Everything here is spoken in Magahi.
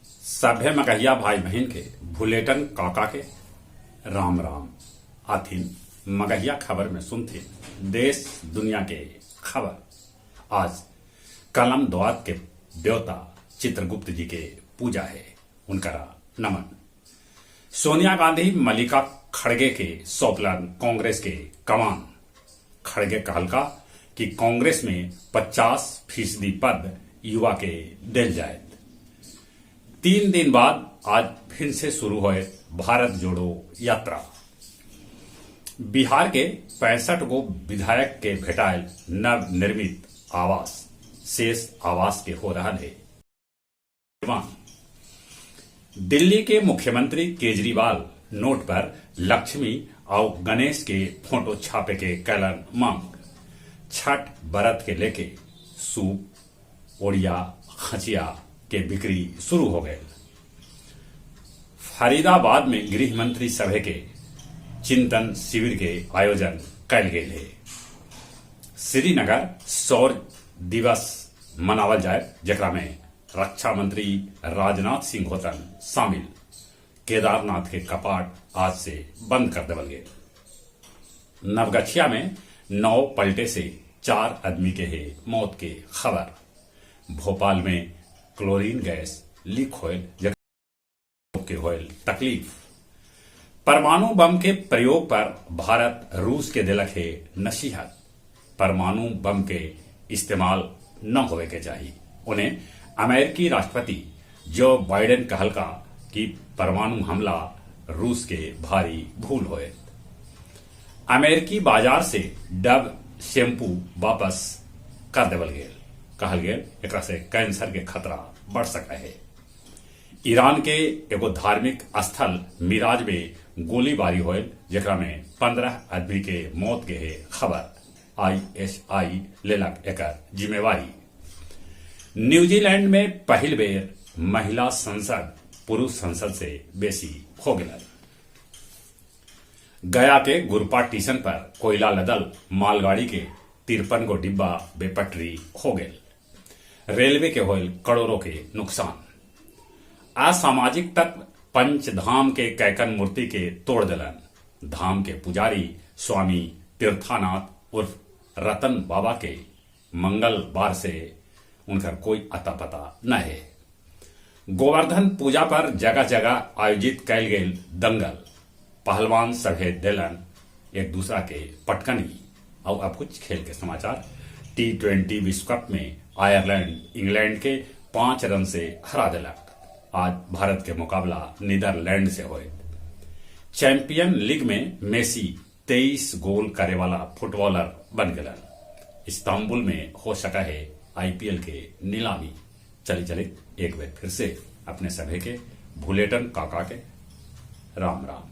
सभे मगहिया भाई बहिन के भुलेटन काका के राम राम। आथिन मगहिया खबर में सुनथिन देश दुनिया के खबर। आज कलम दोआत के देवता चित्रगुप्त जी के पूजा है, उनकरा नमन। सोनिया गांधी मल्लिका खड़गे के सौंपलन कांग्रेस के कमान। खड़गे कहलका कि कांग्रेस में 50% पद युवा के देल जाए। 3 दिन बाद आज फिर से शुरू होए भारत जोड़ो यात्रा। बिहार के 65 गो विधायक के भेटायल नव निर्मित आवास, शेष आवास के हो रहा है निर्माण। दिल्ली के मुख्यमंत्री केजरीवाल नोट पर लक्ष्मी और गणेश के फोटो छापे के कैलन मांग। छठ व्रत के लेके सूप, ओड़िया, खचिया के बिक्री शुरू हो गए। फरीदाबाद में गृह मंत्री सभा के चिंतन शिविर के आयोजन कैल गेल है। श्रीनगर शौर्य दिवस मनावल जाए, जेकरा में रक्षा मंत्री राजनाथ सिंह होतन शामिल। केदारनाथ के कपाट आज से बंद कर देवल गए। नवगछिया में नाव पलटे से 4 आदमी के है मौत के खबर। भोपाल में क्लोरीन गैस लीक होयल के होयल तकलीफ। परमाणु बम के प्रयोग पर भारत रूस के दिलक है नसीहत। परमाणु बम के इस्तेमाल न होवे के चाहिए। उन्हें अमेरिकी राष्ट्रपति जो बाइडेन कहलका कि परमाणु हमला रूस के भारी भूल होए। अमेरिकी बाजार से डव शैम्पू वापस कर देवल गेल, कहल गेल एकरा से कैंसर के खतरा बढ़ सका है। ईरान के एगो धार्मिक स्थल मिराज में गोलीबारी होयल, जेकरा में 15 आदमी के मौत के है खबर। आईएसआई लेलक एकर जिम्मेवारी। न्यूजीलैंड में पहिल बेर महिला संसद पुरुष संसद से बेसी हो गेल। गया के गुरपा स्टेशन पर कोयला लदल मालगाड़ी के 53 गो डिब्बा बेपटरी हो गेल। रेलवे के होयल करोड़ों के नुकसान। असामाजिक तत्व पंचधाम के कैकन मूर्ति के तोड़ दिलन। धाम के पुजारी स्वामी तीर्थानाथ उर्फ रतन बाबा के मंगलवार से उनका कोई अता पता न है। गोवर्धन पूजा पर जगह जगह आयोजित कैल गेल दंगल। पहलवान सभे दिलन एक दूसरा के पटकनी। और अब कुछ खेल के समाचार। टी20 विश्व कप में आयरलैंड इंग्लैंड के 5 रन से हरा दिलक। आज भारत के मुकाबला नीदरलैंड से होए। चैंपियन लीग में मेसी 23 गोल करे वाला फुटबॉलर बन गए। इस्तांबुल में हो सका है आईपीएल के नीलामी। चली चली एक बार फिर से अपने सभी के भुलेटन काका के राम राम।